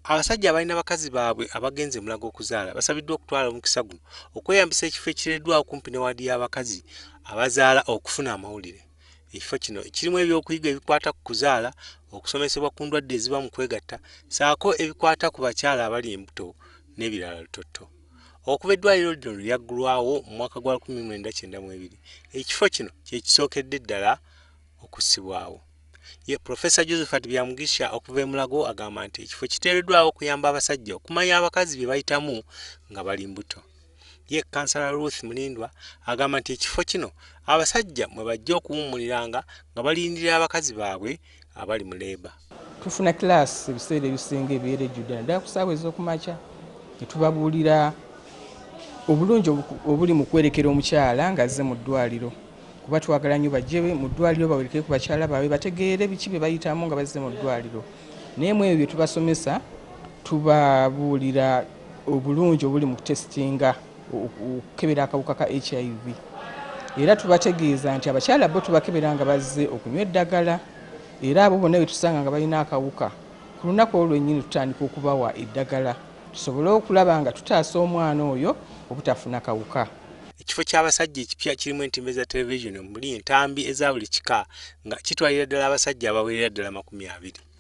Abasajja abalina bakazi baabwe abagenze Mulago okuzaala basabiddwa okutwala omukisa guno okweyambisa ekifo ekireeddwawo kumpi ne waadi y'abakazi abazaala okufuna amawulire. Ekifo kino kirimu ebyokuyiga ebikwata ku kuzaala, okusomesebwa ku ndwadde eziba mu kwegatta ssaako ebikwata ku bakyala abali embuto n'ebirala lutotto. Okuva eddwaliro lino lwe lyaggulwawo mu mwaka gwa 1992, ekifo kino kye kisookedde ddala okussibwawo. Ye Professor Josephat Byamugisha okuva e Mulago agamba nti ekifo kiteereddwawo okuyamba abasajja okumanya abakazi bye bayitamu nga bali mbuto. Ye Kansala Ruth Mulindwa agamba nti ekifo kino abasajja mwe bajja okuwummuliranga nga balindirira abakazi baabwe abali mu leeba. Tufuna kilaasi ebiseera ebisinga ebibeera ejjudde naddala ku ssaawa ez'okumakya ne tubabuulira obulungi obuli mu kwerekera omukyala ng'azze mu ddwaliro kuba twagala nnyo bajje mu ddwaliro bawerekere ku bakyala baabwe bategeere biki bye bayitamu nga bazze mu ddwaliro. Naye mu ebyo bye tubasomesa tubabuulira obulungi obuli mu kutesitinga okukebera akawuka ka HIV. Era tubategeeza nti abakyala bo tubakebera nga bazze okunywa eddagala era abo bonna be tusanga nga balina akawuka ku lunaku olwo lwennyini tutandika okubawa eddagala tusobole okulaba nga tutaasa omwana oyo obutafuna kawuka. Ekifo ky'abasajja ekipya kirimu entimbe za terevizoni omuli entambi eza buli kika nga kitwalira ddala abasajja abawerera ddala 20.